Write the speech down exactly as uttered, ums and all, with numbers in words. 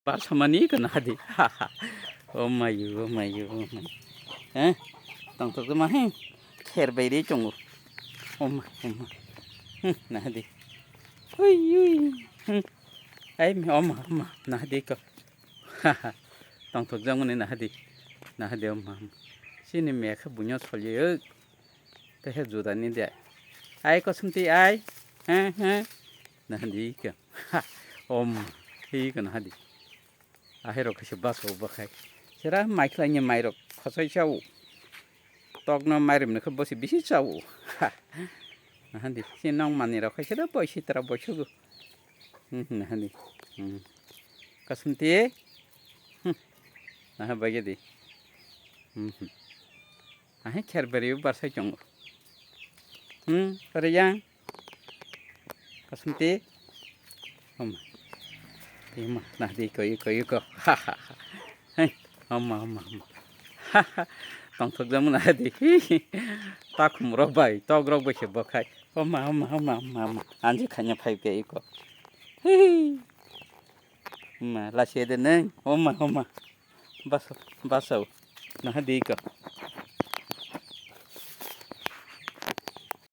Barsamani ko nahadi. O mayu, o mayu, o mayu. Eh? Tongthok ma he. Kher bai ri chongo. O ma, o ma. Hmm, nahadi. Ui, ui. Hmm. Ai, o ma, o ma. Nahadi ko. Tongthok jang mani nahadi. Nahadi o ma. Sini mekha bunyo solye. Tehe juda ni de. Ai kosumti ai. He, he. Nahadi ko. Ha. Om. Hi ko nahadi. Ahai rok khe baso bakhai. Sera mai khlai ni mai rok khosai chao. Tok no mai rim khe bosi bisi chao. Ha. Nahadi. Si nong mani rok khe sera boisi tara boisugo. Hmm, nahadi. Hmm. Kosumti. Hmm. Naha bagedi. Hmm. Ahe kher beri barsai chongo. Hmm, ore yang. Kosumti. Oma. Ima, nahadi ko, iko, iko. Ha, ha, ha. Hei, oma, oma, oma. Ha, ha. Tongthok jamu nahadi. Takhum rok bai, tok rok bai se bokhai. Oma, oma, oma, oma, oma. Anji khanya phai ke iko. Hei. Ma, lasi de neng. Oma, oma. Baso, baso. Nahadi ko.